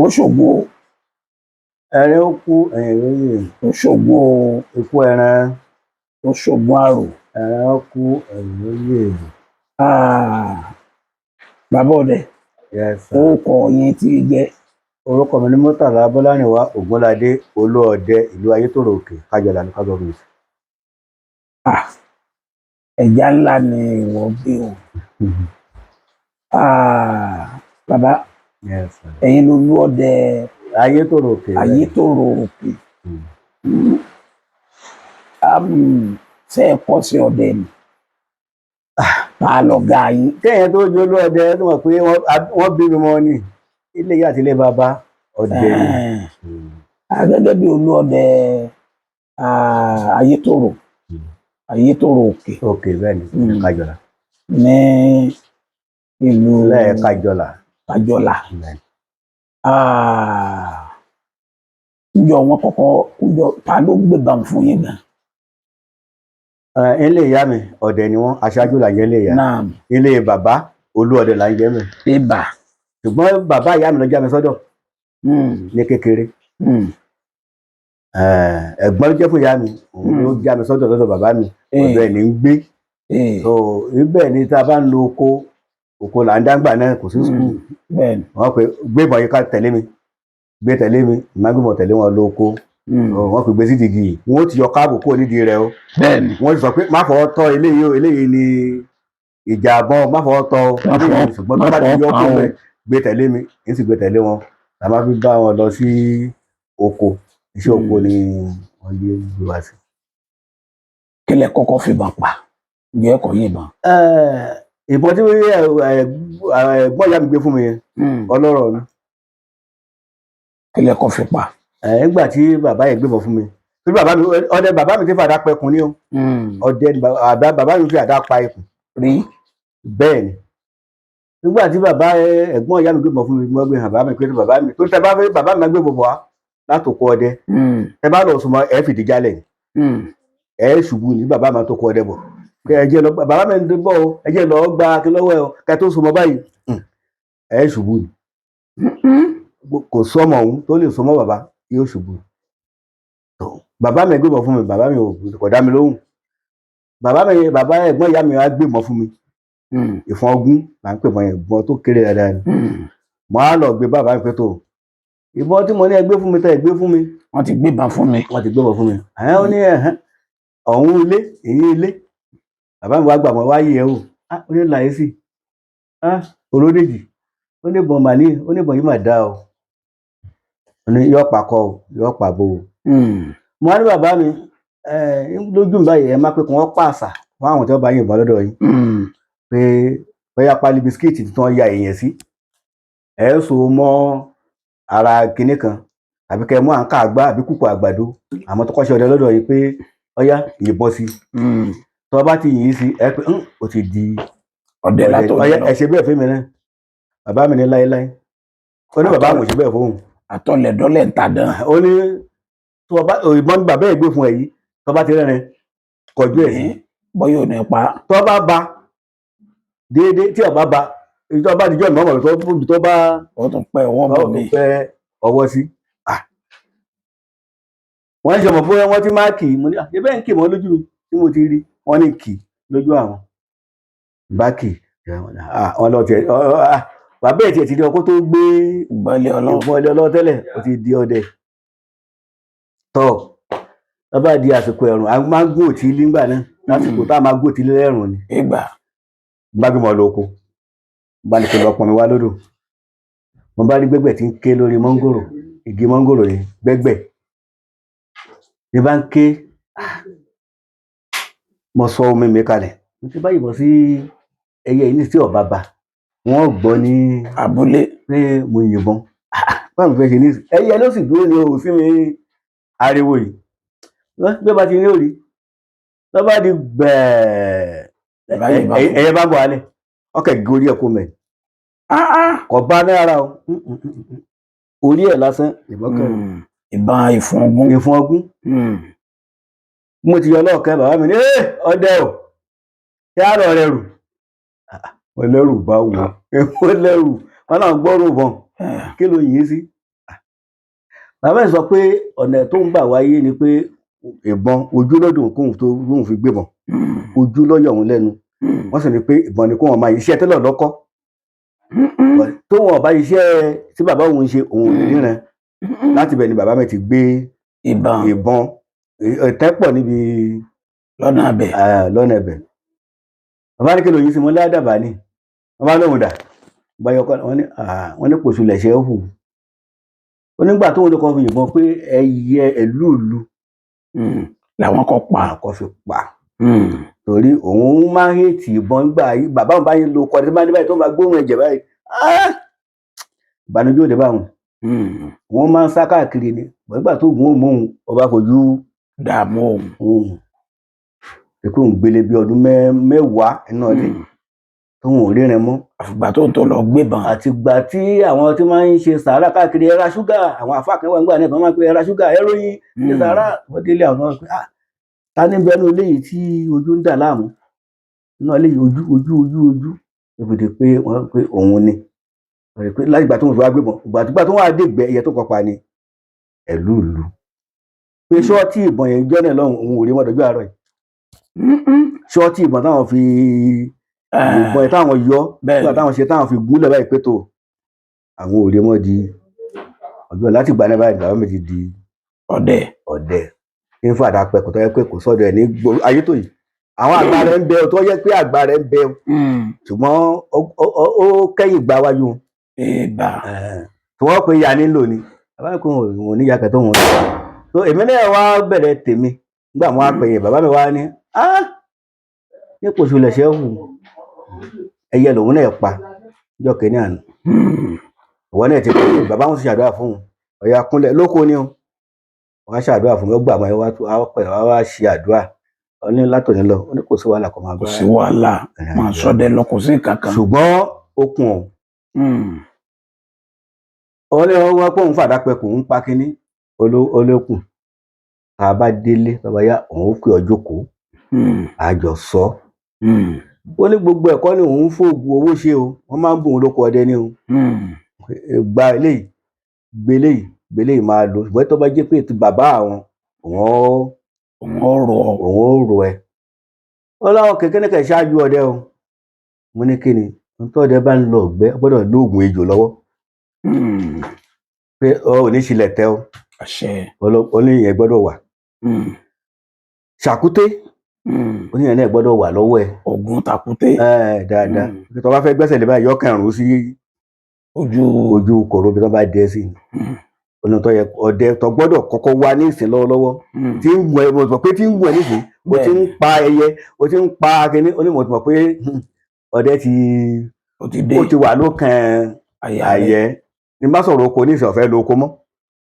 Ó ṣògo. Ẹrin ó kú ẹ̀yìn lóye. Ó ṣògo. Ikú ẹran. Ó ṣògo àrò. Ẹran ó kú ẹ̀yìn lóye. Ah, bàbá ọdẹ. Yes, sir. Orúkọ yín tí í jẹ́? Orúkọ mi ní Murtala Bọ́lárìnwá Ògúnládé, Olúọdẹ ìlú Ayétòrò Òkè, Kájọlà local government. Ah, ẹja ńlá ni ìwọ gbé o. Ah, bàbá. Yes, sir. Ẹ̀yin lolú ọdẹ. Ayétòrò Òkè. Ayétòrò Òkè. Ṣé ẹ kọ́ sí ọdẹ ni ta lọ̀gá yín? Kéèyàn tó jẹ́ Olúọdẹ tó mọ̀ pé wọ́n bí mi mọ́ ni ilé ìyá àti ilé bàbá ọdẹ ni. Ah, gẹ́gẹ́ bí olú ọdẹ, ah, Ayétòrò Ayétòrò Òkè. Òkè, bẹ́ẹ̀ ni. Kájọlà. Ní ìlú Lẹ́ẹ̀ Kájọlà. Kájọlà. Bẹ́ẹ̀ ni. Ah, ǹjọ́ wọn kọ́kọ́, ǹjọ́ ta ló gbébọn fún yín gan? Ilé ìyá mi, ọdẹ ni wọ́n, aṣáájú là ń jẹ́ ilé ìyá. Náà. Ilé bàbá, Olúọdẹ là ń jẹ́ mẹ́. Ibà. Ṣùgbọ́n bàbá ìyá mi ló já mi sọ́dọ̀ ní kékeré. Ẹ̀gbọ́n ló jẹ́ fún ìyá mi, òun ló já mi sọ́dọ̀ lọ́dọ̀ bàbá mi. Ọ̀dọ̀ ẹ̀ ní ń gbé. So ibẹ̀ ni tá a bá ń lo oko, oko là ń dágbà náà, kò sí school. Wọ́n pe gbé ìbọn yìí ká tẹ̀lé mi, gbé tẹ̀lé mi, ìmágbébọn tẹ̀lé wọn lọ oko. Wọ́n pe gbé sídìí igi yìí, wọ́n ó ti yọ káàbò kúrò nídìí rẹ̀ o. Wọ́n ti sọ pé má fọwọ́ tọ́ eléyìí o, eléyìí ni ìjà àbọ̀n, má fọwọ́ tọ́ o. Má fọwọ́ Ṣùgbọ́n tó bá ti yọ kàn kúrò o. bẹ́ẹ̀, gbé tẹ̀lé mi, n sì gbé tẹ̀lé wọn, la máa fi bá wọn lọ sí oko. Iṣẹ́ oko ni wọ́n yé gbé wá sí. Kí lẹ kọ́kọ́ fìbọn pa? Ǹjẹ́ ẹ̀kọ́ yìnbọn? Ìbọn tí ẹ̀gbọ́n ìyá mi gbé fún mi yẹn, ọlọ́rọ̀ ni. Kí lẹ kọ́ fi pa? Nígbà tí bàbá yẹn gbébọn fún mi, torí bàbá mi ọdẹ, bàbá mi ti fàdá pẹkun ní o. Ọdẹ ni bàbá mi fi àdá pa ẹkùn. Rí? Bẹ́ẹ̀ ni. Nígbà tí bàbá ẹ̀gbọ́n ìyá mi gbébọn fún mi, mo gbé hàn bàbá mi pé bàbá mi tó tẹ bá fẹ́, bàbá mi máa gbébọn bọ̀ wá látòkọ ọdẹ. Tẹ bá lọ sùnmọ́, ẹ fìdí jálẹ̀ ni, ẹ ṣubú ní. Bàbá mi tó kọ ọdẹ bọ̀ kẹ ẹ jẹ́ lọ, bàbá mi ń bọ̀ o, ẹ jẹ́ lọ gba kí lọ́wọ́ ẹ o, kẹ tó sùnmọ́ báyìí, ẹ ṣubú ni. Kò sọmọ òun tó lè sọmọ, bàbá yóò ṣubú. Tó, bàbá mi gbébọn fún mi, bàbá mi ò kò dá mi lóhùn. Bàbá mi, bàbá ẹ̀gbọ́n ìyá mi wá gbébọn fún mi. Ìfọn ogún là ń pè mọ́ yẹn, ìbọn tó kéré dáadáa ni. Mo á lọ gbé bàbá mi pé tó, ìbọn tí mo ní ẹ gbé fún mi, tẹ ẹ gbé fún mi. Wọ́n ti gbébọn fún mi. Wọ́n ti gbébọn fún mi. Ẹ̀ ó ní ẹ̀hẹ́n ọ̀hún ilé èyí ilé. Bàbá mi wá gbà mọ́ wá yí ẹ o. Ah, ó ní làyé sí, ah, Olódèjì, ó ní ìbọn màní, ó ní ìbọn yìí mà dá o, ó ní yọ pàkọ o, yọ pàbò o. Mo wá ní bàbá mi ẹ lójú mi báyìí, ẹ má pé kí wọ́n pàṣà fún àwọn tí wọ́n bá yìnbọn lọ́dọ̀ yín pé bóyá pálí bisikíìtì tí wọ́n ya èèyàn sí, ẹ so mọ́ ara kinní kan, àbí kẹ́ mú àǹkà àgbá àbí kùkù àgbàdo, àmọ́ tó kọ́ṣẹ́ ọdẹ lọ́dọ̀ yìí pé ọyá yìnbọn sí. Tó bá ti yìn sí, ẹ pé ó ti di ọdẹ látọ̀. Ọyá, ẹ ṣe bẹ́ẹ̀ fún mi náà. Bàbá mi ní láéláé, ó ní bàbá àwọn ò ṣe bẹ́ẹ̀ fóun. Àtọlẹ̀dọ́lẹ̀ ń ta dán. Ó ní tó bá ìbọn ní bàbá ẹ̀ gbé fún ẹ yìí, tó bá ti rẹ́rìn kọjú ẹ̀ sí. Bọ́yọ̀ ò ní pa. Tó bá ba déédéé, tí ọba ba èyí tó bá dijọ́ ìmọ̀ọ́mọ̀ tó bá Ó tún pẹ́ ọwọ́ bọ̀ mí. Fẹ́ ọwọ́ sí. Wọ́n ń ṣe mọ̀ fún wọn tí máa kì í. Mo ní ṣe bẹ́ẹ̀ ń kì mọ́ lójú mi tí mo ti rí wọ́n ní kì lójú àwọn bá kì wọ́n lọ tiẹ̀. Bàbá ẹ̀ tiẹ̀ ti di ọkọ tó gbé ìbọn ilé ọlọ́wọ́. Ìbọn ilé ọlọ́wọ́ tẹ́lẹ̀, ó ti di ọdẹ tọ́. Bàbá di àsìkò ẹ̀rùn, a máa ń gún òtí nígbà náà, lásìkò tá a máa gún òtí lẹ́rùn ni. Ìgbà. Bá gbé mọ́ lọ oko, bá ní kí n lọ pọnmi wá lódò, mo bá rí gbẹ́gbẹ́ tí ń ké lórí mọ́ngòrò, igi mọ́ngòrò yẹn. Gbẹ́gbẹ́ ní bá ń ké, mo sọ omi mi kalẹ̀, mo ti bá yìnbọn sí ẹyẹ yìí ní tí ọba bá wọn gbọ́ ní abúlé pé mo yìnbọn. Báwo mo fẹ́ ṣe ní ẹyẹ ló sì dúró ní o sí mi ariwo yìí bí ó bá ti ní òrí lọ́ bá di gbẹ̀ẹ́, ẹyẹ bá ń bọ̀ alẹ́ ọkẹ́ gé orí ẹ̀ kó mẹ́. Kò bá náírà o, orí ẹ̀ lásán ìbọn kan. Ìbọn ìfún ogún. Ìfún ogún. Mo ti yọ lọ́ọ̀kẹ́, bàbá mi ní ọdẹ o, kí á lọ rẹ rù wọn lẹ́rù bá wò ó lẹ́rù wọn náà gbọ́rò bọ̀n, kí ló yìí sí. Bàbá mi sọ pé ọ̀nà tó ń gbà wáyé ni pé ìbọn ojú lọ́dún kóhun tó lóhun fi gbébọn, ojú lọ́yọ̀ òun lẹ́nu. Wọ́n sì ní pé ìbọn ni kóhun máa iṣẹ́ tẹ́lọ̀ lọ́kọ́, tó wọn bá iṣẹ́ tí bàbá òun ṣe, òun ò ní ríran. Láti bẹ̀ ni bàbá mi ti gbé ìbọn. Ìbọn ẹ̀tẹ́ pọ̀ níbi lọ́nà abẹ. Lọ́nà ẹ̀bẹ̀. Bàbá ní kí lóyún sí mo ládàbà ni wọ́n bá lóhùn dà báyọ̀ kọ́. Wọ́n ní wọ́n ní pòṣù lẹ̀ṣẹ̀ hù. Ó nígbà tóun ló kọ́ fi yìnbọn pé ẹyẹ ẹ̀lúùlù Làwọn kọ pa. Àkọ́ fi pa, torí òun máa ń hètì ìbọn gbà yí. Bàbá òun bá yín lo kọ́ni tí bá ní báyìí tó máa gbóhùn ẹ̀jẹ̀ báyìí, ìbànújẹ́ òde báwọn. Wọ́n máa ń sá káàkiri ni nígbà tó gùn ó mú òun ọba fojú dààmú òun. Òun pé òun gbélé bí ọdún 10 iná ilé tóun ò ríran mọ́. Àfìgbà tó ń tó lọ gbébọn. Àtìgbà tí àwọn tí máa ń ṣe sàárà káàkiri, ẹ ra ṣúgà, àwọn àfáà kan wà nígbà náà tó máa ń pe ẹ ra ṣúgà, ẹròyìn ṣe sàárà, wọ́n délé àwọn náà pé ta ní bẹ́ẹ̀ nínú ilé yìí tí ojú ń dà láàmú nínú ilé yìí, ojú ojú ojú ojú ó fi di pé wọ́n pé òun ni. Wọ́n rí pé láti ìgbà tó ń fi wá gbébọn, ìgbà tó wà dé ìgbẹ́ ẹyẹ tó kọpa ni ẹ̀lúùlù pé ṣọ́ọ̀tì ìbọn yẹn jọ́nà lọ́hùn, òun ò rí wọn dọjọ́ àárọ̀ yìí. Ṣọ́ọ̀tì ìbọn táwọn fi ìbọn yẹn táwọn yọ nígbà táwọn ṣe táwọn fi gúnlẹ̀ báyìí pé tó àwọn ò rí wọn di ọjọ́. Láti ìgbà náà báyìí bàbá mi ti di ọdẹ. Ọdẹ ní fàdà pẹ kò tó yẹ pé kò sọ́dọ̀ ẹ̀ ní gbòòrò ayé tó yìí. Àwọn àgbà rẹ̀ ń bẹ tó yẹ pé àgbà rẹ̀ ń bẹ, ṣùgbọ́n ó kẹ́yìn gbà wájú wọn. Ìbà. Tí wọ́n pe ya nílò ni bàbá mi kò wọ́n ní ìyá kẹtọ́ wọn. So èmi náà wá bẹ̀rẹ̀ tèmi nígbà wọn á pè yẹn. Bàbá mi wá ní ní kò ṣùlẹ̀ṣẹ̀ hù ẹyẹ lòun náà pa ọjọ́ kìíní àná. Ìwọ náà ti pè é, bàbá wọn ti ṣàdúrà fún un, ọ̀yà kúnlẹ̀ lóko ni o. Wọn á ṣàdúrà fún mi, ó gbà mọ́ ẹ wá tó á pẹ̀ wá wá ṣe àdúrà. Ó ní látòní lọ, ó ní kò sí wàhálà kó máa Kò bá sí wàhálà, máa sọdẹ lọ, kò sí nǹkan kan. Ṣùgbọ́n ó kún ọ. Ó ní wọn wá pé òun fàdá pẹ kò ń pa kínní olókùn. Tá a bá délé bàbá yá, òun ó pè ọ jókòó, àjọ sọ. Ó ní gbogbo ẹ̀kọ́ ni òun fóògùn owó ṣe o, wọ́n máa ń bùn òun lóko ọdẹ ni o. Gba eléyìí, gbé eléyìí, gbé eléyìí, máa lò, ṣùgbọ́n tó bá jẹ́ pé ti bàbá àwọn, òun ó Òun ó rọ. Òun ó rò ẹ. Ó láwọn kékeré kẹ ṣáájú ọdẹ o. Mo ní kí ni tó ọdẹ bá ń lọ ọgbẹ, ó gbọ́dọ̀ lóògùn ejò lọ́wọ́ pé ọ ò ní ṣílẹ̀ tẹ o. Àṣẹ. Ó ní ìyẹn gbọ́dọ̀ wà. Ṣàkúté, ó ní ìyẹn náà gbọ́dọ̀ wà lọ́wọ́ ẹ. Ògùn tàkúté. Ẹ dáadáa. Tó bá fẹ́ gbẹ́sẹ̀ lé báyìí, yọ kẹrùn sí ojú ojú kòró bí wọ́n bá dé sí. Ọ̀nà tó yẹ ọdẹ tó gbọ́dọ̀ kọ́kọ́ wá ní ìsìn lọ́wọ́lọ́wọ́ tí ń gùn ẹ, mo mọ̀ pé tí ń gùn ẹ nísìn, o ti ń pa ẹyẹ, o ti ń pa kinní. Ó ní mo ti mọ̀ pé ọdẹ ti Ó ti dé. Ó ti wà lókàn àyà rẹ̀. Àyẹ ní bá sọ̀rọ̀ oko ní ìsìn ọ̀fẹ́ lo oko mọ́,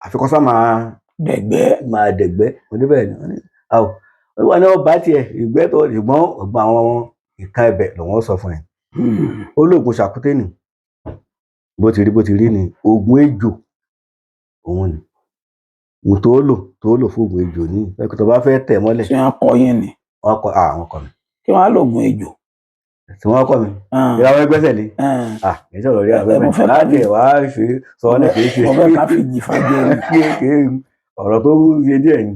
àfikọ́ sá máa dẹ̀gbẹ́. Máa dẹ̀gbẹ́ oníbẹ̀ ni. Wọ́n ní àwọ̀ ó wà ní ọba tiẹ̀ ìgbẹ́ tó, ṣùgbọ́n ọgbà àwọn ìka ẹbẹ̀ lòun sọ fún ẹ. Ó lóògùn ṣàkúté nì, bó ti rí bó ti rí ni oògùn ejò òun ni òun tó lò fún oògùn ejò ní ẹkọ tó bá fẹ́ tẹ̀ mọ́lẹ̀. Ṣé wọn kọ yín ni? Wọ́n kọ àwọn kọ mi. Kí wọn á lògùn ejò? Tí wọ́n kọ mi ìyá wọn gbẹ́sẹ̀ lé. Kì í sọ̀rọ̀ rí àwọn Mo fẹ́ ká láti ẹ̀ wá ṣe sọ ọ́ náà kì í ṣe. Mo fẹ́ ká fi jìfà jẹ ni. Kì í ọ̀rọ̀ tó ṣe díẹ̀ ni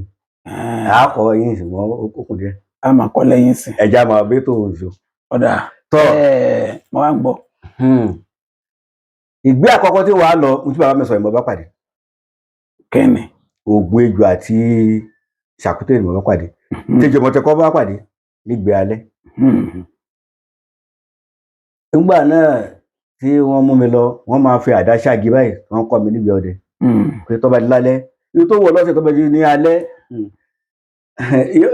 àá kọ yín, ṣùgbọ́n ó kù díẹ̀. A máa kọ́ lẹ́yìn sí. Ẹja máa bí tó ń ṣo. Ọ̀dà. Tọ́. Mo wá ń gbọ́. Ìgbé àkọ́kọ́ tí wàá lọ ohun tí bàbá mi sọ ìmọ̀ bá pàdé. Kẹ́ni? Oògùn ejò àti ṣàkúté ìmọ̀ bá pàdé, tẹjọ mọ̀tẹ́kọ́ bá pàdé nígbè alẹ́. Nígbà náà tí wọ́n mú mi lọ, wọ́n máa fi àdá ṣáàgì báyìí, wọ́n kọ́ mi níbi ọdẹ pé tó bá di lálẹ́, ibi tó wọ̀ lọ́sẹ̀, tó bá di ní alẹ́,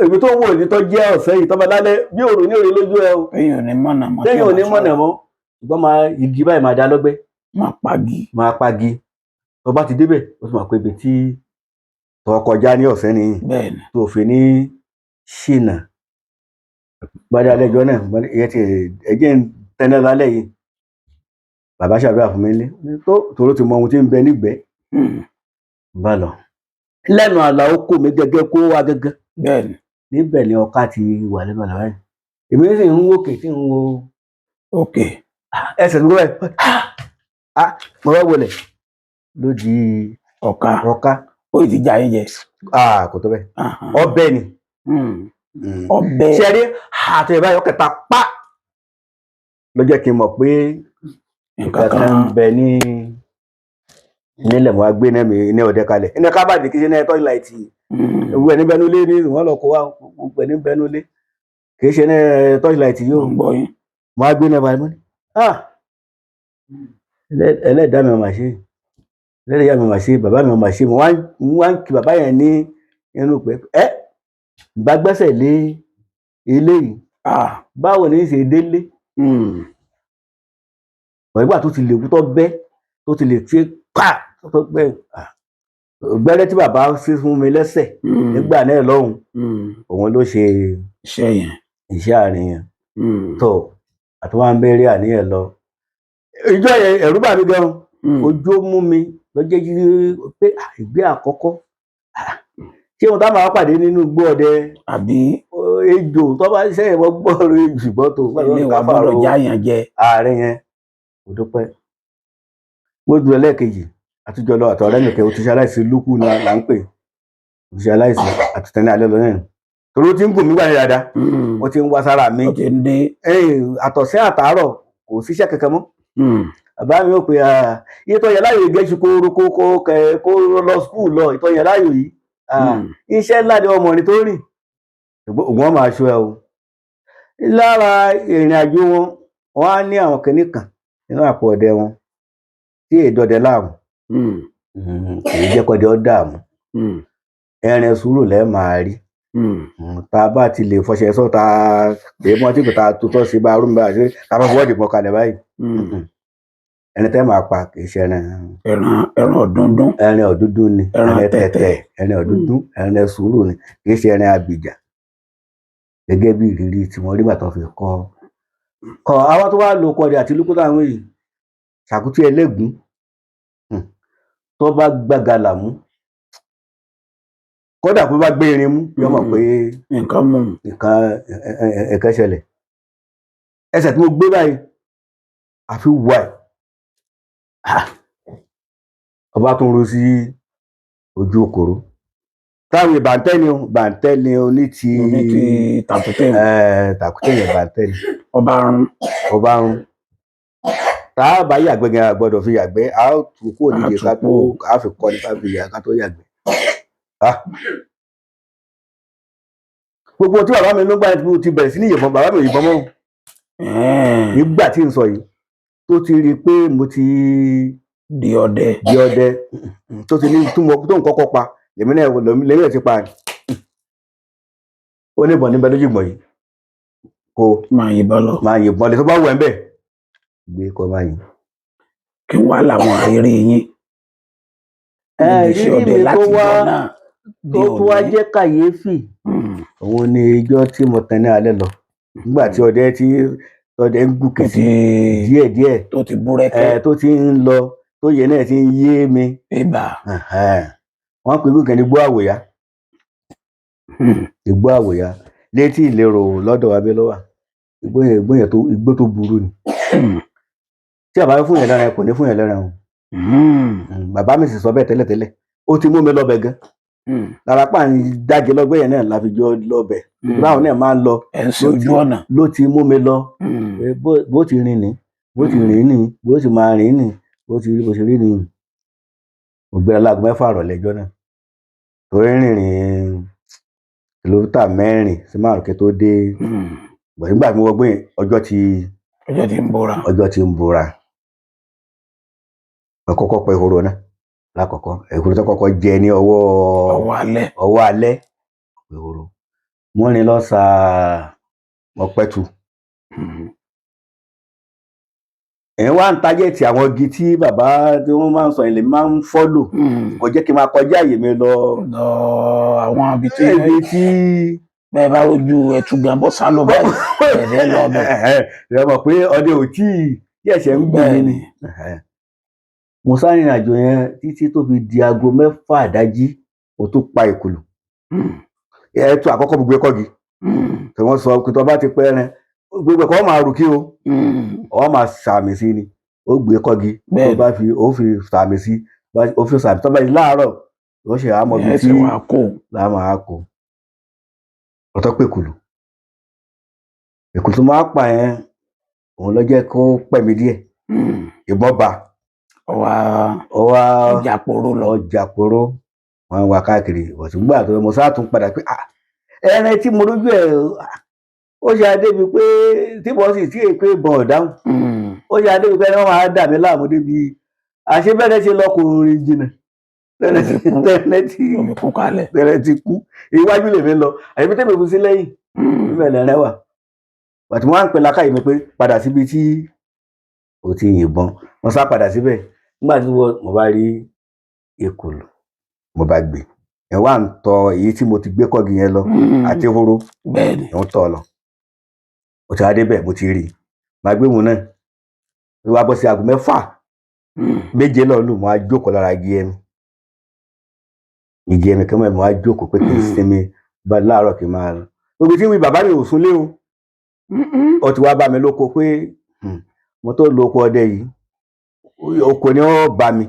ibi tó wọ̀ ní tó jẹ́ ọ̀sẹ̀ yìí, tó bá lálẹ́ bí òrùn ní òrùn lójú ẹ o. Lẹ́yìn ò ní mọ̀nà mọ́. Lẹ́yìn ò ní mọ̀nà mọ́, ṣùgbọ́n máa igi báyìí máa dá lọ́gbẹ́. Máa pagi. Máa pagi. Tó bá ti débẹ̀, ó sì máa pé ibi tí tó kọjá ní ọ̀sẹ̀ nìyí Bẹ́ẹ̀ni. tó fi ní ṣìnà gbadé alẹ́jọ́ náà. Ìyẹn ti ẹ̀jẹ̀ ń tẹ́lẹ̀ lálẹ́ yìí. Bàbá ṣàdúrà fún mi nílé tó tòró ti mọ ohun tí ń bẹ nígbẹ́. Bá lọ lẹ́nu àlà oko mi gẹ́gẹ́ kó wá gẹ́gẹ́. Níbẹ̀ ni ọká ti wà lẹ́nu àlà báyìí, èmi sì ń wòkè tí ń wo ẹsẹ̀ mi gbọ́ báyìí. Ah, mo bá wọlé ló di Ọ̀ka. Ọ̀ka. Ó ti já yín jẹ. Kò tó bẹ́ẹ̀, ọbẹ̀ ni. Ọbẹ̀. Ṣe rí àti ìbáyọ̀ ọkẹta pa ló jẹ́ kí n mọ̀ pé nǹkan nǹkan kan ń bẹ ní nílẹ̀. Mo wá gbé náà mi ní ọ̀dẹ kalẹ̀ ní kábàdì, kí ṣe náà tọ́jú gbogbo ẹ̀ ní bẹnulé ní wọ́n lọ kó wá gbogbo ẹ̀ ní bẹnulé, kì í ṣe ní tọ́jú yìí o. Ń gbọ́ yín. Mo wá gbé náà balẹ̀, mo ní ẹlẹ́dàá mi ò mà ṣe, ẹlẹ́dàá mi ò mà ṣe, bàbá mi ò mà ṣe. Mo wá ń kí bàbá yẹn ní inú pé ẹ bá gbẹ́sẹ̀ lé eléyìí, báwo ni í ṣe délé? Nígbà tó ti lè kú tó bẹ́, tó ti lè ṣe pa tó bẹ́ gbẹ́rẹ́ tí bàbá ṣe fún mi lẹ́sẹ̀ nígbà náà lọ́hùn, òun ló ṣe iṣẹ́ yẹn. Iṣẹ́ àárín yẹn tó àti wọn bẹ̀rẹ̀ àníyàn lọ. Ìjọ yẹn ẹ̀rù bà mí gan, ojú ó mú mi lọ́jọ́ jí pé ìgbé àkọ́kọ́ ṣé wọn táwọn máa pàdé nínú igbó ọdẹ àbí ejò tó bá sẹ́yìn wọ́n gbọ́rọ̀ ejò gbọ́ tó ilé wa gbọ́dọ̀ já yàn jẹ. Àárín yẹn kò dúpẹ́ gbójú. Ẹlẹ́ẹ̀kejì àtijọ́ lọ àtọ̀rẹ́ mi kẹ́ o ti ṣe aláìsí lúkú náà là ń pè o ti ṣe aláìsí àtúntẹ̀ alẹ́ lọ náà, torí ó ti ń gùn mí wà ní dáadáa, ó ti ń wá sára mi. Ó ti ń dé. Àtọ̀sẹ́ àtàárọ̀ kò síṣẹ́ kankan mọ́. Bàbá mi ò pé iye tó yẹ láyò gẹ̀ẹ́sì kó kó kó lọ school lọ ìtọ́ yẹ láyò yìí, iṣẹ́ ńlá ni ọmọ ni tó rìn ògùn wọn máa ṣọ́ ẹ o. Lára ìrìn àjò wọn, wọn á ní àwọn kinní kan nínú àpò ọdẹ wọn tí èdè ọdẹ láàmú, kì í jẹ́ kọ́dẹ ó dààmú. Ẹrin sùúrù lẹ́ẹ̀ máa rí. Tá a bá ti lè fọṣẹ sọ tá a pè é mọ́ tí kò tá a tutọ́ sí bá arúgbó bá ṣe tá a bá fọwọ́ dìbọn kalẹ̀ báyìí, ẹni tẹ́ máa pa kì í ṣe ẹran. Ẹran ọ̀dúndún. Ẹran ọ̀dúndún ni. Ẹran tẹ̀tẹ̀. Ẹran ọ̀dúndún, ẹran sùúrù ni, kì í ṣe ẹran abìjà, gẹ́gẹ́ bí ìrírí tí wọ́n rí gbà tó fi kọ́ kọ́ àwọn tó wá lo kọdẹ àti lókùtà táwọn yìí ṣàkútì ẹlẹ́gùn tó bá gbàgàlà mú, kódà kó bá gbé irin mú, yóò mọ̀ pé nǹkan mú. Nǹkan ṣẹlẹ̀. Ẹsẹ̀ tí mo gbé báyìí àfi wàì, ọba tó ń ro sí ojú okòrò táwọn ìbàntẹ́ ni o, bàntẹ́ ni o ní ti ní ti tàkúté. Tàkúté yẹn, bàntẹ́ ni. Ọba rún. Ọba rún. Tá a bá yàgbẹ́ gan, a gbọ́dọ̀ fi yàgbẹ́, a ó tù kúrò nídìí ká tó a fi kọ́ ní ká fi yà ká tó yàgbẹ́. Gbogbo tí bàbá mi ló gbà tí mo ti bẹ̀rẹ̀ sí ní yìnbọn, bàbá mi ò yìnbọn mọ́ nígbà tí n sọ yìí, tó ti rí i pé mo ti di ọdẹ. Di ọdẹ, tó ti ní tó ń kọ́kọ́ pa lèmi náà, lèmi náà ti pa ni. Ó ní ìbọn níbẹ̀ lójú ìgbọ̀n yìí kó máa yìnbọn lọ. Máa yìnbọn lè tó bá wù ẹ́ ń bẹ̀ gbé kó máa yìn. Kí wàá làwọn àrírí yín níbi iṣẹ́ Ìrírí ọdẹ mi tó láti wá ìjọ náà tó di tó wá òní. jẹ́ kàyéfì, òun ni ijọ́ tí mo tẹ̀ ní alẹ́ lọ nígbà tí ọdẹ tí ọdẹ ń gòkè tó sí ti díẹ̀díẹ̀ tó ti búrẹ́kẹ́. Tó ti ń lọ tó yẹ náà ti ń yé mi. Ibà. Wọ́n pè gòkè ní igbó àwòyá, igbó àwòyá létí ìlérò lọ́dọ̀ wa bí ló wà. Igbó yẹn, igbó yẹn tó igbó tó burú ni. Tí àbá fún yẹn lẹ́ran, kò ní fún yẹn lẹ́ran o. Bàbá mi sì sọ bẹ́ẹ̀ tẹ́lẹ̀tẹ́lẹ̀, ó ti mú mi lọ́bẹ̀ gan. Lára pa ń dájẹ́ lọ́gbẹ́ yẹn náà la fi jọ lọ́bẹ̀ báwọn náà máa ń lọ. Ẹ̀ ń ṣe ojú ọ̀nà. Ló ti mú mi lọ pé bó ti rìn ní, bó ti rìn ní, bó ti máa rìn ní, bó ti rí, bó ti rí ní. Mo gbéra láago 6 ìrọ̀lẹ́ ọjọ́ náà, torí rìnrìn kìlómítà 4 sí 5 kí n tó dé. Nígbà tí mo wọ gbé yẹn, ọjọ́ ti Ọjọ́ ti ń bora. Ọjọ́ ti ń bora. Mo kọ́kọ́ pa ehoro náà lákọ̀ọ́kọ́, ehoro tó kọ́kọ́ jẹ ní ọwọ́ ọwọ́ alẹ́. Ọwọ́ alẹ́ ehoro. Mo rìn lọ sàá, mo pẹ́tù. Ẹ̀ wá ń tájẹ̀tì àwọn igi tí bàbá tí wọ́n máa ń sọ ilé máa ń follow, kò jẹ́ kí n máa kọjá àyè mi lọ. Lọ àwọn ibi tí ibi tí bẹ́ẹ̀ bá rojú ẹtù gan bọ́ sálọ báyìí, ẹ̀rẹ́ lọ bẹ̀. Ẹ mọ̀ pé ọdẹ ò tí ì ẹ̀ṣẹ̀ ń gbìn mí ni. Mo sáré ìrìn àjò yẹn títí tó fi di aago 6 àdájí, mo tún pa ìkùlù. Ẹ̀tù àkọ́kọ́ gbogbo ẹ̀kọ́ gi tí wọ́n sọ pé tó bá ti pẹ́ rẹ gbogbo ẹ̀kọ́ máa rù kí o, ọ máa sàmì sí ni, ó gbé kọ́gi tó bá fi ó fi sàmì sí. Òfin sàbí tọ́ba yìí láàárọ̀ ló ṣe àmọ́ bíi Ẹ tí ṣe wàá kó. Làá máa kó ọtọ́ pé kùlù èkó tó máa pa yẹn, òun ló jẹ́ kó pẹ́ mi díẹ̀. Ìbọn bá Ọwọ́ ọ wá ọjà poro lọ. Ọjà poró wọn wá káàkiri ọ̀tún gbà tó mo sáà tún padà pé, "Ah, ẹran tí mo lójú ẹ̀, ah, ó ṣe adébi pé tí mo sì tí èpè ìbọn ọ̀dáhùn, ó ṣe adébi pé ẹni wọn máa dà mí láàmú débi àṣẹ bẹ́ẹ̀ ṣe lọ kò rìn jìnnà tẹ́lẹ̀ tí Omi kú kalẹ̀. Tẹ́lẹ̀ ti kú, iwájú lèmi lọ àyẹ̀mí tẹ́mi kú sí lẹ́yìn níbẹ̀ lẹ́rẹ́ wà bàtí wọ́n á ń pè lákàyè mi pé padà síbi tí o ti yìnbọn. Wọ́n sá padà síbẹ̀. Nígbà tí mo bá rí ekòló, mo bá gbé ẹ wá ń tọ èyí tí mo ti gbé kọ́gi yẹn lọ àti ehoro. Bẹ́ẹ̀ni. Ẹ̀ ń tọ̀ lọ, mo ti wá débẹ̀, mo ti rí i, màá gbé wọn náà ló wá bọ́ sí aago 6, 7 lọ lù. Mo á jókòó lára igi ẹmi, igi ẹmi kan mọ́. Mo á jókòó pé kí n sinmi bá láàárọ̀ kí n máa lọ. Gbogbo tí ń wí, bàbá mi ò súnlé o. Ó ti wá bá mi lóko pé mo tó lo oko ọdẹ yìí, oko ni ó bá mi.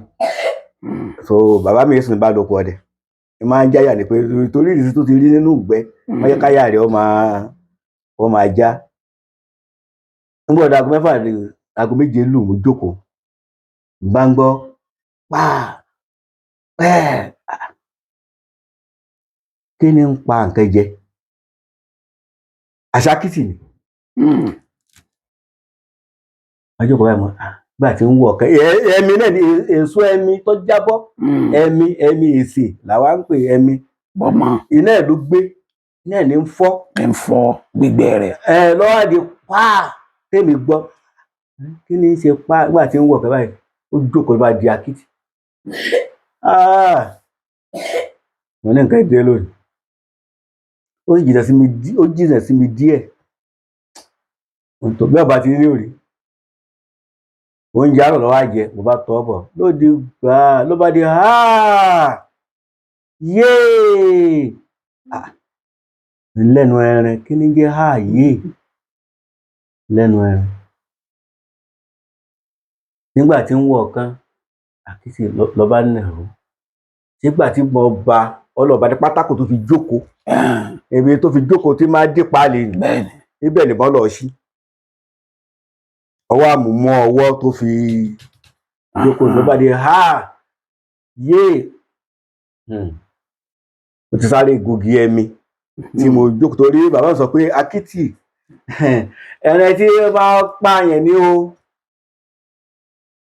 So bàbá mi sùn bá lóko ọdẹ, ẹ máa ń jáyà ni pé torí ìrísí tó ti rí nínú ìgbẹ́, wọ́n yẹ káyà rẹ̀ ó máa já. Nígbà ọ̀dọ̀ aago 6 ní aago 7 lù, mo jókòó, bá ń gbọ́ pàà pẹ́ẹ́. Kí ni ń pa nǹkan jẹ? Àṣàkìtì ni. Wọ́n jókòó báyìí mọ́ gbà tí ń wọ̀ ọ̀kẹ́ ẹ̀mí náà ni èso ẹ̀mí tó jábọ́. Ẹ̀mí, ẹ̀mí èsì làwa ń pè ẹ̀mí. Bọ́mọ. Iná ẹ̀ ló gbé, iná ẹ̀ ní ń fọ́. Ń fọ́ gbígbẹ rẹ̀. Ẹ lọ́wọ́ àdì pàà tèmi gbọ́, kí ni í ṣe pa nígbà tí ń wọ̀ ọ̀kẹ́ báyìí? Ó jókòó ló bá di akítì. Ah! Mo ní nǹkan dé lónìí. Ó sì jìnnà sí mi, ó jìnnà sí mi díẹ̀ tó bí ọba ti rí òrí oúnjẹ àárọ̀ lọ́wọ́ àjẹ. Mo bá tọ́ bọ̀ ló di gbàá, ló bá di háà yéè. Ah! Lẹ́nu ẹran, kí ni jẹ́ háà yéè lẹ́nu ẹran? Nígbà tí ń wọ̀ kan àkìtì lọ bá nàró, nígbà tí mo ba ọlọ́ọ̀bá ní pátákó tó fi jókòó, ibi tó fi jókòó tí máa dé paálí ni. Bẹ́ẹ̀ni. Ibẹ̀ nìbọn lọ sí ọwọ́ àmúmọ́ ọwọ́ tó fi jókòó ló bá di ha yé. Mo ti sáré gògì ẹmi tí mo jókòó torí bàbá mi sọ pé akítì ẹran tí ó bá pààyàn ní o,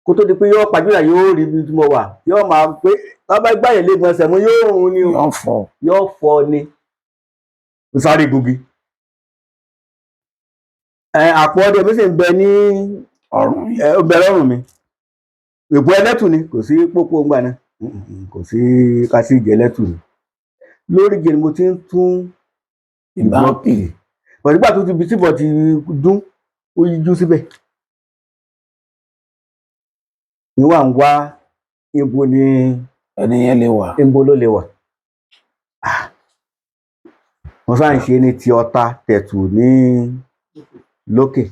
kó tó di pé yóò pàjùlà, yóò rí ibi tí mo wà, yóò máa pé tó bá gbàyàn lé gbọ̀nsẹ̀ mú, yóò rún ni o. Yóò fọ́. Yóò fọ́ ni. Mo sáré gògì ẹ, àpò ọdẹ mi sì ń bẹ ní ọrùn yìí. Ẹ ó bẹ lọ́rùn mi. Ìbò ẹlẹ́tù ni, kò sí pópó ńgbà náà. Kò sí kásíìjì, ẹlẹ́tù ni. Lórí gèrè mo ti ń tún ìbọn kì pẹ̀lú ìgbà tó ti bi síbọ̀ ti dún, ó yíjú síbẹ̀ ni wà ń wá ibo ni ẹni yẹn lè wà. Ibo ló lè wà? Ah! Wọ́n sáà ń ṣe ní ti ọta tẹ̀tù ní lókè.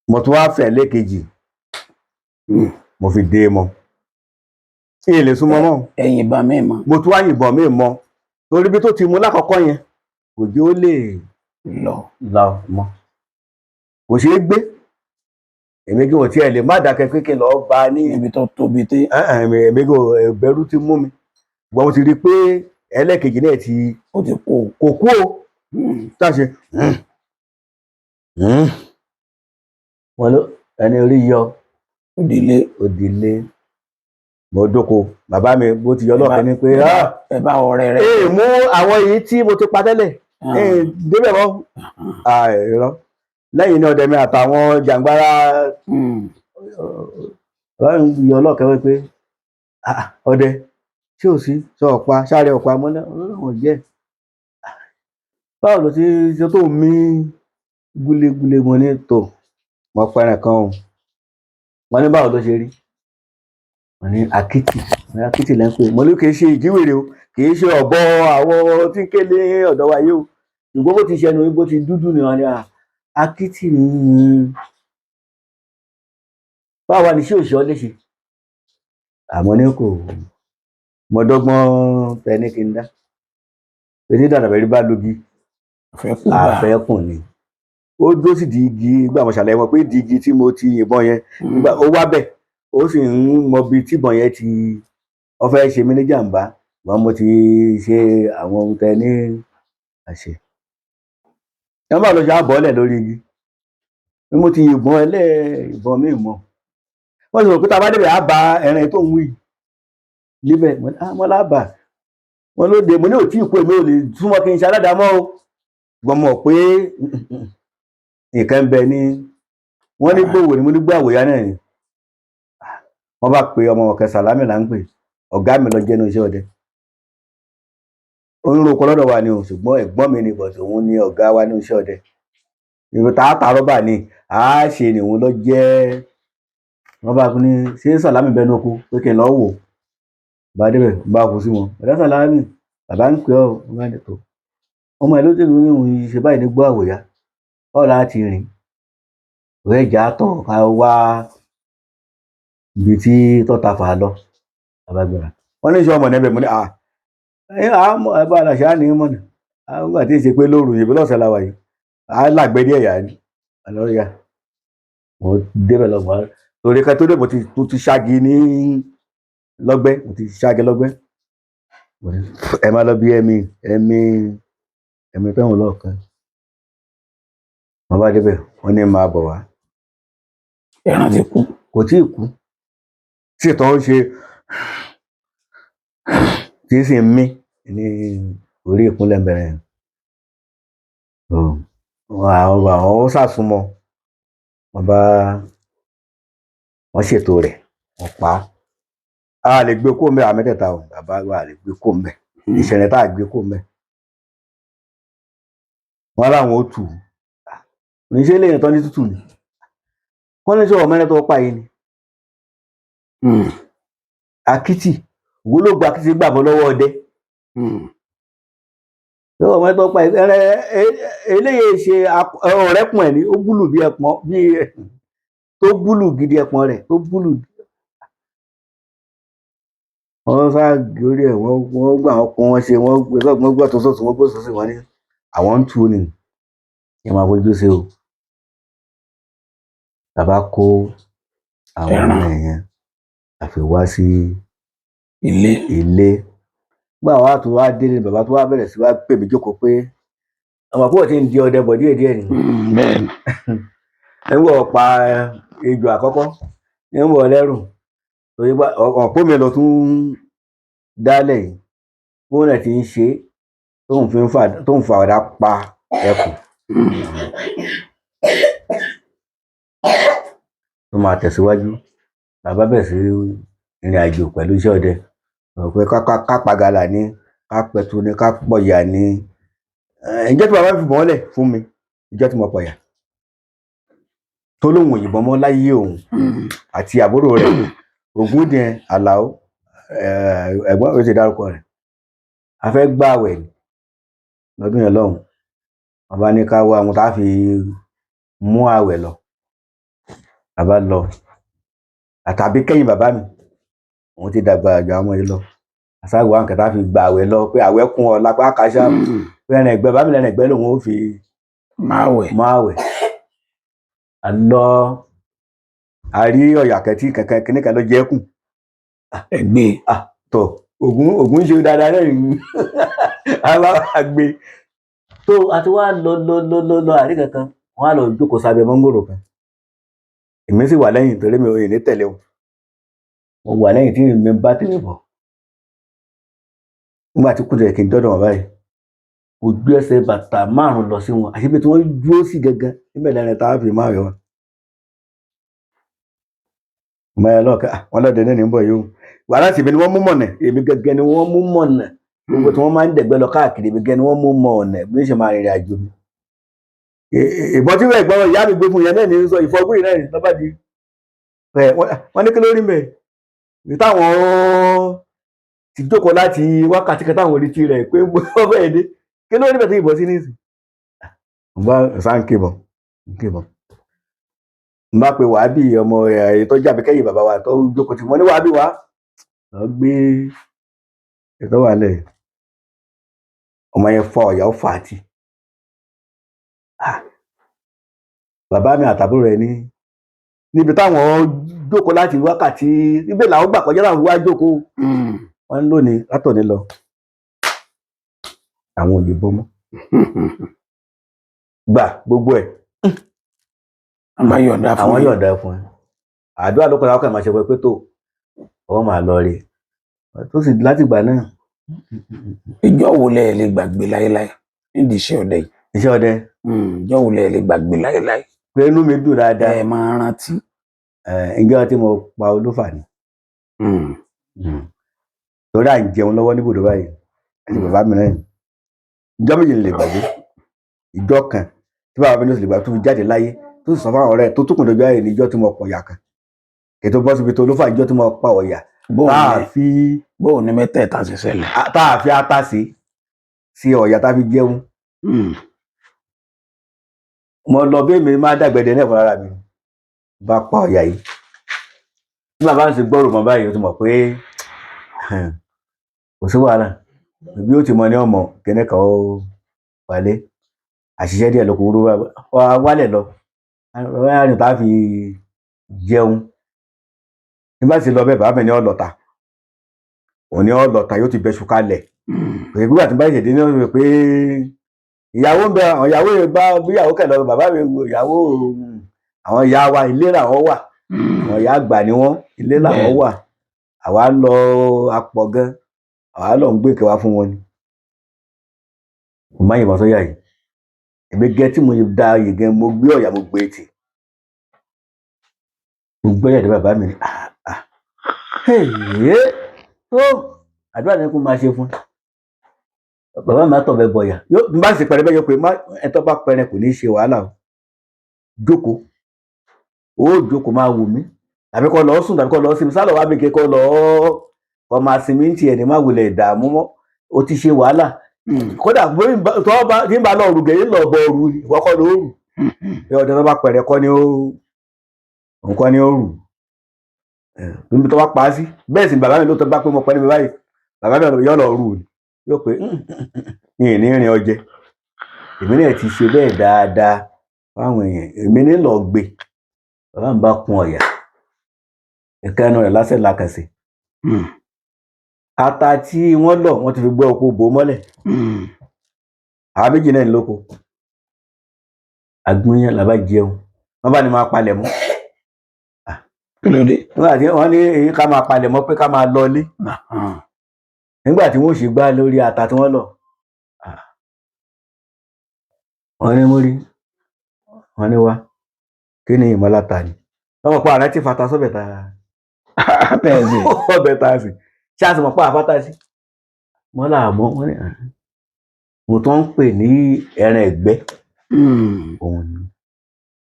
Mo tún wá fẹ̀ lẹ́ẹ̀kejì, mo fi dé e mọ́ kí n lè súnmọ́ mọ́. Ẹ̀yìn ìbọn mi mọ́. Mo tún wá yìnbọn mí mọ́ torí bí tó ti mú lákọ̀ọ́kọ́ yẹn kò jẹ́ ó lè lọ. Lọ mọ́, kò ṣeé gbé. Èmi kí wọ́n tiẹ̀ lè má dákẹ́ pé kí n lọ́ọ́ bá a ní Níbi tó tóbi dé. Èmi kò bẹ̀rù ti mú mi, ṣùgbọ́n mo ti rí i pé ẹlẹ́ẹ̀kejì náà ti Ó ti kú. Kò kú o. Tá a ṣe wọn ló ẹni orí yọ. Ìdílé. Òdìlé mo dóko bàbá mi bó ti yọ lọ́ọ̀kẹ́ ni pé ah Ẹ bá ọ̀rẹ́ rẹ̀. Ee, mú àwọn èyí tí mo ti pa tẹ́lẹ̀ ee débẹ̀ mọ́. Ah, irọ́, lẹ́yìn náà ọdẹ mi àtàwọn jàǹgbára bàbá mi yọ lọ́ọ̀kẹ́ wí pé, "Ah, ọdẹ, ṣé ò sí sọ ọ̀pá sáré ọ̀pá mọ́lẹ́ ọlọ́run jẹ́ báwo ló ti ṣe tó mí gúlégúlé?" Mo ní tó mo pẹran kan o. Wọ́n ní báwo ló ṣe rí? Wọ́n ní akitì. Wọ́n ní akitì lẹ́ ń pè. Mo ní kì í ṣe ìjíwèrè o, kì í ṣe ọ̀bọ àwọn tí ń ké lé ọ̀dọ̀ wa yìí o, ṣùgbọ́n bó ti ṣẹnu bó ti dúdú ni. Wọ́n ní, "Ah, akitì ni." Báwa ni ṣé òṣì ọ léṣe? Àmọ́ ní kò mo dọ́gbọ́n tẹ ní kí n dá etí dàdàbẹ̀rí bá lugi Àfẹ́kù bá. Àfẹ́kùn ni. Ó dúró sì di igi gbà, mo ṣàlàyé wọn pé di igi tí mo ti yìnbọn yẹn nígbà ó wá bẹ̀, ó sì ń mọ ibi tíbọn yẹn ti ó fẹ́ ṣe mí ní jàǹbá, ṣùgbọ́n mo ti ṣe àwọn ohun tẹ ní àṣẹ. Wọ́n bá lọ ṣe àbọ̀ọ́lẹ̀ lórí igi bí mo ti yìnbọn ẹlẹ́ ìbọn mi mọ́. Wọ́n sì rò pé tá a bá débẹ̀ á ba ẹran tó ń wí níbẹ̀. Mo ní, "Ah, mo lábàá wọn lóde." Mo ní ò tí ì kú, èmi ò lè súnmọ́ kí n ṣe aládàá mọ́ o, ṣùgbọ́n mo mọ̀ pé nǹkan ń bẹ ní wọ́n ní gbòòwò ni mo ní gbọ́ àwòyá náà ni. Wọ́n bá pe ọmọ ọ̀kẹ́ Sàlámì là ń pè, ọ̀gá mi lọ jẹ́nu iṣẹ́ ọdẹ, onírúurú lọ́dọ̀ wa ni o, ṣùgbọ́n ẹ̀gbọ́n mi ni, bọ̀dọ̀ òun ni ọ̀gá wa ní iṣẹ́ ọdẹ. Ìrò tààtà rọ́bà ni a ṣe ni òun lọ jẹ́. Wọ́n bá ní ṣé Sàlámì bẹnu oko pé kí n lọ wò. Bá débẹ̀, bá kú sí wọn, ọ̀dà Sàlámì, bàbá ń pè ọ́. Wọ́n bá ní tó ọmọ ẹ̀ ló tẹ̀lé ní òun ṣe báyìí ní gbọ́ àwòyá báwo láti rìn òwe ìjà tọ̀ ká wá ibi tí tọ́ta fà lọ. Bàbá gbéra, wọ́n ní sọ ọmọ níbẹ̀. Mo ní à ẹ ẹ bá a ṣe á ní mọ̀nà nígbà tí ì ṣe pé lóru yìí lọ́sẹ̀ la wà yìí, á làgbẹ́ díẹ̀ yà ni àlọ́ yà. Mo débẹ̀ lọ, mọ́ torí ká tó dé, mo ti ṣáàgì ní lọ́gbẹ́, mo ti ṣáàgì lọ́gbẹ́. Mo ní, ẹ má lọ bí ẹ̀mí ẹ̀mí ẹ̀mí fẹ́hùn lọ́ọ̀kan. Wọ́n bá débẹ̀, wọ́n ní máa bọ̀ wá. Ẹran ti kú. Kò tí ì kú, tí ìtọ́ ń ṣe tí sì ń mí ní orí ìkúnlẹ̀ bẹ̀rẹ̀. Àwọn sàsúnmọ́, wọ́n bá wọ́n ṣètò rẹ̀, wọ́n pa á. A lè gbé kó mbẹ́, àwọn mẹ́tẹ̀ẹ̀ta o, bàbá wa lè gbé kó mbẹ́, ìṣẹ̀lẹ̀ tá a gbé kó mbẹ́. Wọ́n láwọn ó tù ú oníṣẹ́ lẹ́yìn tán ní tútù ni. Wọ́n ní sọ̀rọ̀ mẹ́rin tó pa yìí ni akitì ògbólógbò akitì gbàbọ́ lọ́wọ́ ọdẹ lọ́wọ́ mẹ́rin tó pa yìí. Ẹrẹ eléyìí ṣe ọ̀rẹ́kùn ẹ̀ ní ó búlù bí ẹpọ̀n bí tó búlù gidi, ẹpọ̀n rẹ̀ tó búlù. Wọ́n sá gorí ẹ̀, wọ́n gbà, wọ́n kún, wọ́n ṣe, wọ́n gbé sọ́ọ̀tún, wọ́n gbé ọ̀tún sọ́ọ̀tún, wọ́n gbé sọ́ọ̀tún. Wọ́n ní àwọn ń tu ni ẹ máa fojú sí o. Bàbá kó àwọn Ẹran. ọmọ yẹn àfi wá sí Ilé. Ilé gbà wá tó wá délé ni bàbá tó wá bẹ̀rẹ̀ sí wá pè mí jókòó pé ọmọ púpọ̀ tí ń di ọdẹ bọ̀ díẹ̀díẹ̀ ni. Bẹ́ẹ̀ ni. Ń wọ̀ pa ejò àkọ́kọ́, ń wọ̀ lẹ́rù torí pé ọ̀pọ̀ mi lọ tún dálẹ̀ yìí bóun náà ti ń ṣe é, tóun fi ń fà, tóun fa ọ̀dà pa ẹkùn tó máa tẹ̀síwájú. Bàbá bẹ̀rẹ̀ sí ìrìn àjò pẹ̀lú iṣẹ́ ọdẹ pé ká pagala ní, ká pẹ̀tù ní, ká pọ̀yà ní. Ǹjẹ́ tí bàbá fi bọ́ọ̀lẹ̀ fún mi, ìjọ́ tí mo pọ̀yà tó lóun òyìnbọn mọ́ láyé òun àti àbúrò rẹ̀ Ògúndìẹ Àlàó, ẹ̀gbọ́n rẹ̀ ti dárúkọ rẹ̀. A fẹ́ gbààwẹ̀ lọ́dún yẹn lọ́hùn, bàbá ní ká wá ohun tá a fi mú àwẹ̀ lọ. Bàbá lọ àtàbí kẹ́yìn bàbá mi, òun ti dàgbà ju àwọn ọmọ yìí lọ. Àṣàwọ̀ àwọn kẹta fi gbààwẹ̀ lọ pé àwẹ̀ kún ọ lápá kàṣà pé ẹran ẹ̀gbẹ́ bàbá mi lẹ́nu ẹ̀gbẹ́ lòun ó fi Máa wẹ̀. Mú àwẹ̀ àlọ, a rí ọ̀yà kẹtí kẹ̀kẹ́ kìnnìkan ló jẹ́ kù. Ẹgbẹ́. Tọ ògún ògún ṣe dáadáa lẹ́yìn alágbé tó a ti wá lọ lọ lọ lọ lọ àrí kankan. Wọn á lọ jókòó sábẹ́ mọ́ngòrò kan, èmi sì wà lẹ́yìn torí mi ò ní tẹ̀lé wọn. Mo wà lẹ́yìn tí mi bá tẹ̀lé bọ̀ nígbà tí kùtù ẹ̀ kí n dọ́dọ̀ wọn báyìí, kò gbé ẹsẹ̀ bàtà 5 lọ sí wọn, àti ibi tí wọ́n dúró sí gangan níbẹ̀ lẹ́rìn tá a fi máa yọ wọn. Mo yà lọ́ọ̀kẹ́ wọn lọ́dẹ náà ní bọ̀ yìí o. Wàhálà sì mi ni wọ́n mú mọ̀nà, èmi gẹ́gẹ́ ni wọ́n mú mọ̀nà. Gbogbo tí wọ́n máa ń dẹ̀gbẹ́ lọ káàkiri, èmi gẹ́gẹ́ ni wọ́n mú mọ̀nà bí wọ́n ṣe máa rìnrìn àjò mi. Ìbọn tí wọ́n ẹ̀gbọ́n ìyá mi gbé fún yẹn náà ní sọ ìfọgbọ́n yìí náà ní lọ́ba di. Wọ́n ní kí ló rí mẹ́ ní táwọn ti jókòó láti wákàtí kan táwọn orí ti rẹ̀ pé wọ́n fẹ́ẹ́ dé, kí ló rí bẹ̀ tí ìbọn sí nísìn. Mo bá sá ń kébọn ń kébọn, n bá pe wàábì ọmọ ẹ̀ tó jàbí kẹ́yìn bàbá wa tó jókòó tí mo ní wàábì wá. Lọ gbé ètò wà lẹ̀. Ọmọ yẹn fa ọ̀yà, ó fà á tì. Ah, bàbá mi àtàbúrò rẹ̀ ní níbi táwọn jókòó láti wákàtí ibẹ̀ làwọn gbà kọjá, láwọn wá jókòó. Wọ́n ń lónìí látòní lọ, àwọn ò yìnbọn mọ́. Gbà gbogbo ẹ̀. Wọ́n bá yọ̀ǹda fún Àwọn yín. yọ̀ǹda fún ẹ. Àdúrà ló kọjá, ọkọ̀ máa ṣe pé tó ọwọ́ máa lọ rí tó sì láti ìgbà náà. Ìjọ wo lẹ lè gbàgbé láéláé nídìí iṣẹ́ ọdẹ yìí? Iṣẹ́ ọdẹ? Ìjọ wo lẹ lè gbàgbé láéláé? Pé inú mi dùn dáadáa. Ẹ máa rántí. Ẹ, ìjọ tí mo pa olúfà ni. Torí à ń jẹun lọ́wọ́ níbùdó báyìí àti bàbá mi náà. Ìjọ méjì lè gbàgbé. Ìjọ kan tí bàbá mi ní oṣù lè gbàgbé tó fi jáde láyé, tó sì sọ fáwọn ọ̀rẹ́ tó túkùn dojú ayé ní ìjọ tí mo pọ̀ ọ̀yà kan kí tó bọ́ síbi tó olúfà, ìjọ tí mo pa ọ̀yà Bóun tá a ni fi bóun ni mẹ́tẹ̀ẹ̀ta ṣe ṣẹlẹ̀? Tá a fi ata sí ọ̀yà tá a fi jẹun. Mo lọ bí èmi máa dàgbẹ̀dẹ náà fúnra mi bá pa ọ̀yà yìí, tí bàbá ń ṣe gbọ́rò mọ́ báyìí, ó ti mọ̀ pé kò sí wàhálà bí ó ti mọ ní ọmọ kíní kan ó wálé àṣìṣe díẹ̀ ló kó rú wá wálẹ̀ lọ wá rìn tá a fi jẹun. Nígbà tí lọ bẹ́ẹ̀, bàbá mi ní ọlọ́ta, òun ní ọlọ́ta yóò ti bẹ́ṣu kalẹ̀. Pé nígbà tí bá ìṣèdí ní ọ̀rọ̀ pé ìyàwó ń bẹ, àwọn ìyàwó yẹn bá bí ìyàwó kẹ̀ lọ, bàbá mi wo ìyàwó, àwọn ìyá wa ilé làwọn wà. Àwọn ìyá àgbà ni wọ́n, ilé làwọn wà. Àwa ń lọ apọ̀ gan, àwa lọ ń gbé kẹwàá fún wọn ni. Mo máa yìnbọn sọ́yà yìí, èmi gẹ tí mo da yìí gan, mo gbé ọ̀yà, mo gbé tì, mo gbé ọ̀yà dé. Bàbá mi ní, "Ah, ah, hey, tó àdúrà ní kó máa ṣe fún bàbá mi." Àtọ̀bẹ̀ bọ̀yà yóò n bá sì pẹrẹ bẹ́ẹ̀, yóò pé má ẹ tó bá pẹrẹ kò ní í ṣe wàhálà o. Jókòó, ó jókòó máa wù mí, tàbí kọ́ lọ́ọ́ sùn, tàbí kọ́ lọ́ọ́ sinmi sálọ̀ wá bí kò lọ́ọ́ kọ́ máa sinmi ń tiẹ̀ ní má wulẹ̀ ìdààmú mọ́, ó ti ṣe wàhálà. Kódà bóyá tó bá tí ń bá lọ rù gẹ̀yìn lọ bọ̀ rù ni, ìwọ kọ́ ló rù bí ọdẹ tó bá pẹrẹ kọ́ ni ó òun kọ́ ni ó rù níbi tó bá pa á sí. Bẹ́ẹ̀ sì ni bàbá mi ló tọ́ bá pé mo pẹ́ níbi báyìí, bàbá mi yọ lọ rù ni, yóò pé ní ìní rìn ọjẹ. Èmi náà ti ṣe bẹ́ẹ̀ dáadáa fáwọn èèyàn, èmi ní lọ gbé. Bàbá mi bá kun ọ̀yà ìka ẹnu rẹ̀ lásẹ̀ làkàṣe. Ata tí wọ́n lọ̀, wọ́n ti fi gbẹ́ oko bò ó mọ́lẹ̀. Àwọn méjì náà ní lóko àgbóyán làbá jẹun, wọ́n bá ní máa palẹ̀ mọ́. Kí ló dé? Nígbà tí wọ́n ní èyí ká máa palẹ̀ mọ́ pé ká máa lọ ilé, nígbà tí wọ́n ò sì gbá lórí ata tí wọ́n lọ̀, wọ́n ní mórí, wọ́n ní wá kí ni ìmọ̀láta ni wọ́n mọ̀ pé ààrẹ ti fata sọ́bẹ̀ ta. Tẹ̀sí. Ọbẹ̀ ta sí ṣé a sì mọ̀ pé àfáta sí wọ́n là mọ́. Wọ́n ní mo tó ń pè ní ẹran ẹ̀gbẹ́ òun ni.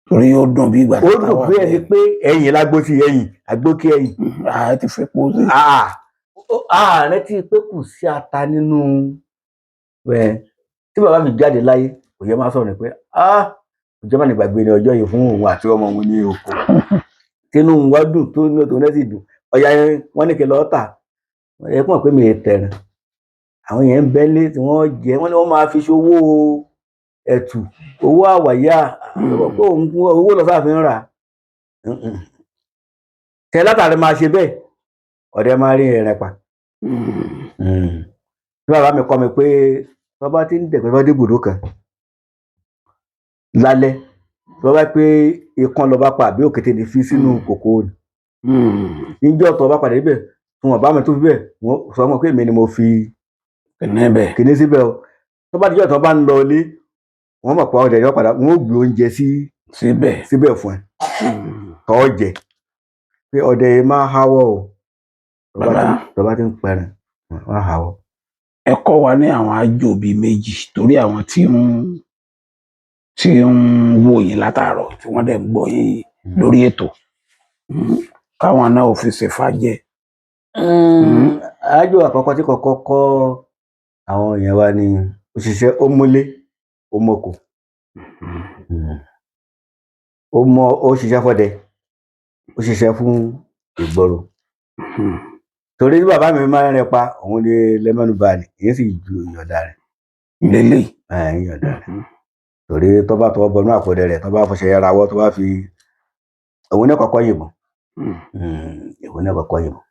Torí yóò dùn bí ìgbà Ó tó dùn bí ẹni pé ẹ̀yìn lágbó sí ẹ̀yìn àgbókè ẹ̀yìn. Ààrẹ ti fẹ́ pọ̀ sí. Ààrẹ tí pé kò sí ata nínú ẹ tí bàbá mi jáde láyé, kò yẹ máa sọ̀rọ̀ ni pé kò jẹ́ má ní gbàgbé ní ọjọ́ yìí fún òun àti ọmọ òun ní oko tínú wa dùn tó ní tó lẹ́sìn dùn. Ọ̀yà yẹn wọ́n ní kí lọ́ọ́ tà ẹ pọ̀ pé mi ì tẹ̀ràn, àwọn yẹn ń bẹ́lé tí wọ́n jẹ, wọ́n ní wọ́n máa fi ṣòwò ẹ̀tù owó àwàyà pé òun owó lọ sáà fi ń rà tẹ látàrí máa ṣe bẹ́ẹ̀, ọ̀dẹ máa rí ẹ̀rẹ̀ pa. Bí bàbá mi kọ́ mi pé tó bá ti ń dẹ̀pẹ́ bá dé ibùdó kan lálẹ́, tó bá pé ikán lọ bá pa àbí òkété ni fi sínú kòkó ni, níjọ́ tó bá padà níbẹ̀ tí wọ́n bá mi tó fi bẹ́ẹ̀, wọ́n sọ fún mi pé èmi ni mo fi Níbẹ̀. kinní síbẹ̀ o. Tó bá dijọ́ tó bá ń lọ ilé, wọ́n mọ̀ pé ọ̀dẹ̀ yọ padà, wọ́n ó gbé oúnjẹ sí Síbẹ̀. síbẹ̀ fún ẹ tọ́ jẹ pé ọdẹ yìí máa háwọ́ o. Tó bá Bàbá. Tó bá ti ń pẹran, wọ́n á háwọ́. Ẹ kọ́ wa ní àwọn àjò bíi méjì torí àwọn tí ń wò yín látàárọ̀, tí wọ́n dẹ̀ ń gbọ́ yín lórí ètò, káwọn náà ò fi ṣèfàjẹ. Àjò àkọ́kọ́ tí kọ́kọ́ kọ́ àwọn èèyàn wa ni òṣìṣẹ́ ó múlé ó mọ́kò, ó mọ, ó ṣiṣẹ́ fọ́dẹ, ó ṣiṣẹ́ fún ìgboro. Torí tí bàbá mi máa ń rẹ pa òun ni lẹ́mọ̀nù bá ní, èyí sì ju ìyọ̀dà rẹ̀. Lélẹ̀. Ẹ̀ ìyọ̀dà rẹ̀. Torí tó bá tọwọ́ bọnú àpòdẹ rẹ̀, tó bá fọṣẹ rawọ́, tó bá fi òun ní kọ́kọ́ yìnbọn. Òun ní kọ́kọ́ yìnbọn.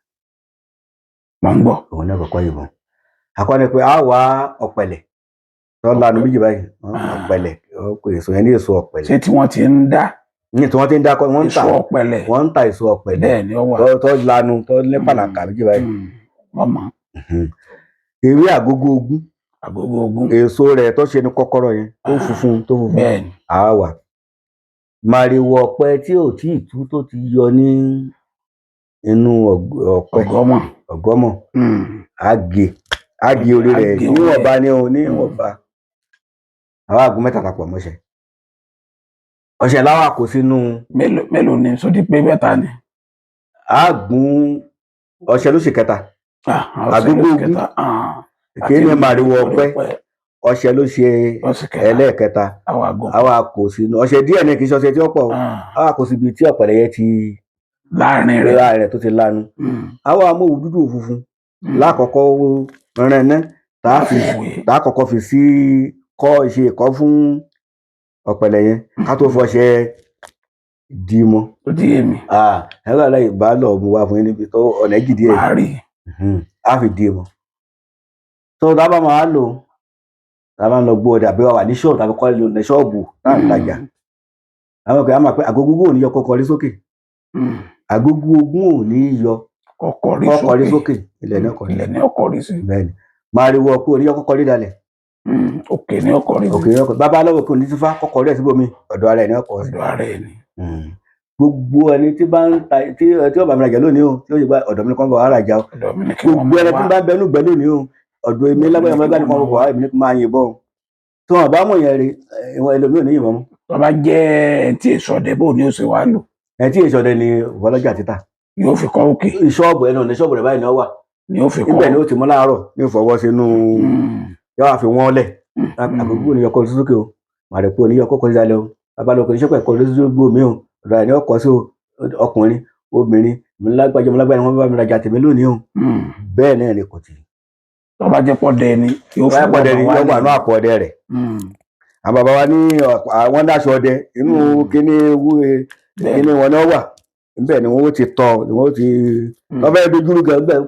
Mọ̀ ń gbọ́. Òun ní kọ́kọ́ yìnbọn. Àkọ́ni pé a wá ọ̀pẹ̀lẹ̀ tó lanu méjì báyìí, ọ̀pẹ̀lẹ̀, ó pè èso yẹn ní èso ọ̀pẹ̀lẹ̀. Ṣé tí wọ́n ti ń dá Ní tí wọ́n ti ń dákọ́, wọ́n ń tà, èso ọ̀pẹ̀lẹ̀? Wọ́n ń ta èso ọ̀pẹ̀lẹ̀. Bẹ́ẹ̀ ni ó wà. Tó lanu, tó ní pàlàkà méjì báyìí. Wọ́n mọ̀. Ewé àgógó ogún. Àgógó ogún. Èso rẹ̀ tó ṣe ní kọ́kọ́rọ́ yẹn, tó funfun, tó funfun. Bẹ́ẹ̀ ni. Á wà. Màrìwò ọ̀pẹ tí ò tíì tú tó ti yọ ní inú ọ̀pẹ. Ọ̀gọ́mọ̀. Ọ̀gọ́mọ̀. Á gé, á gé orí rẹ̀ Á gé orí níwọ̀nba ní o, níwọ̀nba. Àwa àgún mẹ́ta papọ̀ mọ́ṣẹ́. Ọṣẹ láwà kó sínú. Mélòó mélòó ni sódì pé mẹ́ta ni? Á gún ọṣẹ lóṣù kẹta. Ah, ọ̀sẹ̀ Àgógó lóṣù ogún. kẹta. Ah, Kí ni màrìwò ọ̀pẹ? Ọṣẹ ló ṣe lóṣù kẹta. ẹlẹ́ẹ̀kẹta. Àwọn àgọ́. Àwa kò sínú ọṣẹ díẹ̀ ní, kì í ṣe ọṣẹ tí ó pọ̀ o. Àwa kò síbi tí ọ̀pẹ̀lẹ̀ yẹn ti Láàrin rẹ̀. Rírà rẹ̀ tó ti lanu. Àwa mú òwú dúdú òfunfun lákọ̀ọ́kọ́ rìn ná, tá a fi Wé. tá a kọ́kọ́ fi sí kọ́ ṣe ìkọ́ fún ọ̀pẹ̀lẹ̀ yẹn ká tó fọṣẹ dì í mọ́. Ó ti yé mi. Ẹ̀rọ aláì bá lọ mú wá fún yín níbi tó ọ̀nà jì díẹ̀. Màá rí. Á fi dì í mọ́. Tó tá a bá máa lò, tá a bá ń lọ gbó ọdẹ àbí wà ní ṣọ́ọ̀bù tàbí kọ́ ní ṣọ́ọ̀bù náà ń tajà. Àwọn kan á máa pẹ́ àgógó ò ní yọ kọ́kọ́ rí sókè. Àgógó ogún ò ní yọ Kọ́kọ́ rí kọ́kọ́ rí sókè. sókè. Ilẹ̀ náà kọ́ rí. Ilẹ̀ ní ọkọ̀ rí sí. Bẹ́ẹ̀ni. Màrìwò ọ̀pẹ ò ní yọ kọ́kọ́ rí dalẹ̀. Òkè ní ọkọ̀ rí sí. Òkè ní ọkọ̀. Babaláwo kò ní sífá kọ́kọ́ rí ẹ̀ síbòmí, ọ̀dọ̀ ara ẹ̀ ní ọkọ̀ sí. Ọ̀dọ̀ ara ẹ̀ ni. Gbogbo ẹni tí bá ń ta tí ó bá mi rajà lónìí o, tí ó sì gba ọ̀dọ̀ mi ní kàn bọ̀ wá rajà o. Ọ̀dọ̀ mi ni kí wọ́n Gbogbo máa ẹni tí wá. bá ń bẹnu gbẹ lónìí o, ọ̀dọ̀ èmi lágbàdo ọmọ ẹgbẹ́ nìkan bọ̀ wá, èmi ní kí n máa yìnbọn o. Tí wọn bá mọ̀ yẹn rí, ìwọ̀n ẹlòmíì ò ní yìnbọn mọ́. Tó bá jẹ́ ẹni tí èso ọdẹ, bó ni ó ṣe wá lò? Ẹ tí èso ọdẹ ni wọlọ́jà títà. Yóò fi kọ́ òkè. Ṣọ́ọ̀bù ẹnu ní ṣọ́ọ̀bù rẹ̀ báyìí ni ó wà. Ni ó fi kọ́. Ibẹ̀ ni ó ti mú láàárọ̀ ní ìfọwọ́ sínú yóò wá fi wọ́n lẹ̀. Àgógó ní yọkọ sókè o, màrìpò ní yọkọ kọjú dalẹ̀ o, babalọ́kọ̀ ní sẹ́pẹ̀ kọjú sógbó mi o, ọ̀dọ̀ ẹ̀ ní ọkọ̀ sí o, ọkùnrin, obìnrin, mi lágbájá, mi lágbájá ni wọ́n bá mi rajà tèmi lónìí o. Bẹ́ẹ̀ náà ni kò tì. Tó bá jẹ́ pọ́dẹ ni yóò Wọ́n fi pọ̀ dẹ ni wá yọ wà ní àpò ọdẹ rẹ̀. Àwọn bàbá wa ní àwọn dáṣọ ọdẹ inú kíní wúwe kíní wọn ni wọ́n wà. Níbẹ̀ ni wọ́n ti tọ̀, ni wọ́n ti wọ́n fẹ́ dojúrú gan bẹ́ẹ̀.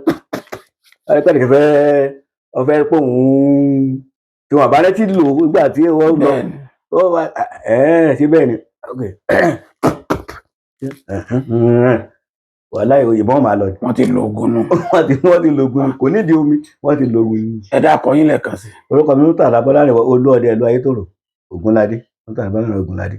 Ẹ̀pẹ́ nìkan fẹ́ wọ́n fẹ́ pé òun tí wọ́n bá rẹ́ ti lò nígbà tí wọ́n lọ. Bẹ́ẹ̀ ni. Ó wá ẹ̀ ṣe bẹ́ẹ̀ ni. Ok. Wàhálà ìbọn máa lọ ni. Wọ́n ti lo oògùn nù. Wọ́n ti lo oògùn, kò nídìí omi, wọ́n ti lo oògùn yìí. Ẹ dákọ yín lẹ́ẹ̀kan sí. Orúkọ mi ń tà lábọ́lá rẹ̀, Olúọdẹ ìlú Ayétòrò, Ògúnládé. Ń tà lábọ́lá rẹ̀, Ògúnládé.